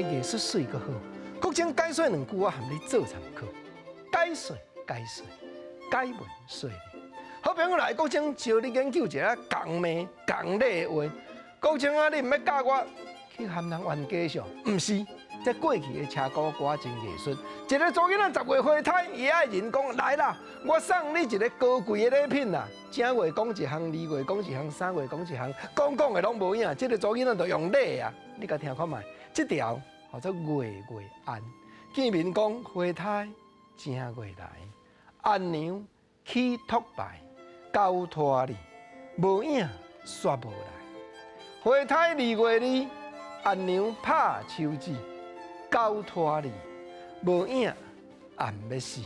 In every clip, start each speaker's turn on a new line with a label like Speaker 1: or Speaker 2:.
Speaker 1: 話藝術媠閣好。國清解說兩句，我含你做參考。解說解說，解文說理。好朋友來，國清招你研究一下共罵共禮的話。國清啊，你毋欲教我去含人冤家上？毋是，這過去的車鼓歌真藝術。一个查某囡仔十月懷胎，伊愛人講來啦，我送你一个高貴的禮品啦。正月講一項，二月講一項，三月講一項，講講的攏無影。這个查某囡仔就用禮啊，你共聽看覓？這條號做月月按。見面講懷胎正月來，按娘起托牌，交拖你無影煞無來。懷胎二月二，按娘拍手指，交拖你無影按欲死。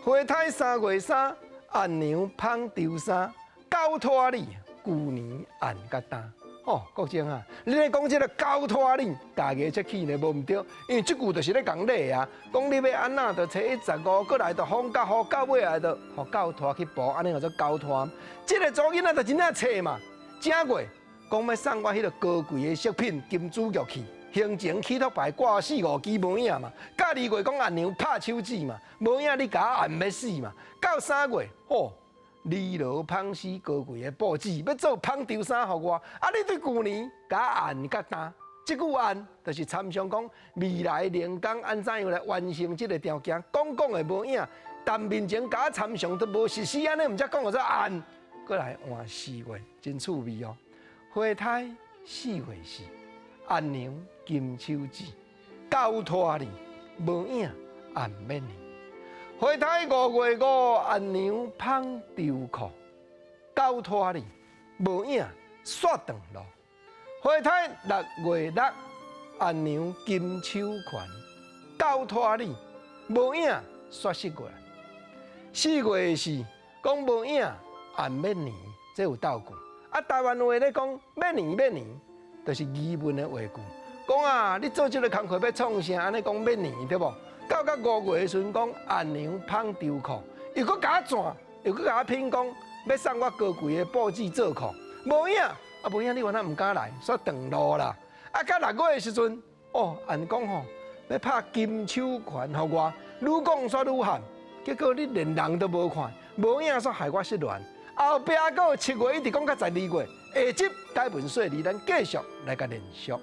Speaker 1: 懷胎三月三，按娘捧櫥衫，交拖你舊年按甲今。哦，國清啊，你咧講這个交拖你，家己出氣呢，無毋對，因為這句就是咧講禮啊，講你欲按怎就初一十五，過來就風甲雨，到尾來就予狗拖去哺，按呢叫做交拖。這个查某囡仔就真正冊嘛，正月講欲送我彼个高貴的飾品金珠玉器，行前起托牌掛四五支無影嘛，到二月講按娘拍手指嘛，無影你共我按欲死嘛，到三月吼。尼羅芳絲高貴的布子，欲做芳櫥衫予我，啊！你對舊年共我按甲今，這句按就是參像講未來靈工按怎樣來完成這个條件，講講的無影，但面前共我參詳都無實施，按呢毋才講號做按，閣來換四月，真趣味哦。懷胎四月四，按娘金手指，交拖你無影按欲年。懷胎五月五，按娘捧櫥褲，交拖你無影煞斷路。懷胎六月六，按娘金手環，交拖你無影煞失月。四月四，講無影按欲年，這有鬥句。啊，台灣話咧講欲年欲年，就是疑問的話句。講啊，你做這个工課欲創啥？按呢講欲年對無？到到五月的時陣，講按娘捧櫥褲，又閣共我轉，又閣共我拼講，欲送我高貴的布子做褲，無影，啊無影，你原來毋敢來，煞斷路啦。啊，到六月的時陣，哦，按講吼，欲拍金手環予我，愈講煞愈喊，結果你連人都無看，無影煞害我失聯。後壁閣有七月一直講到十二月，下集解文說理，咱繼續來共連續。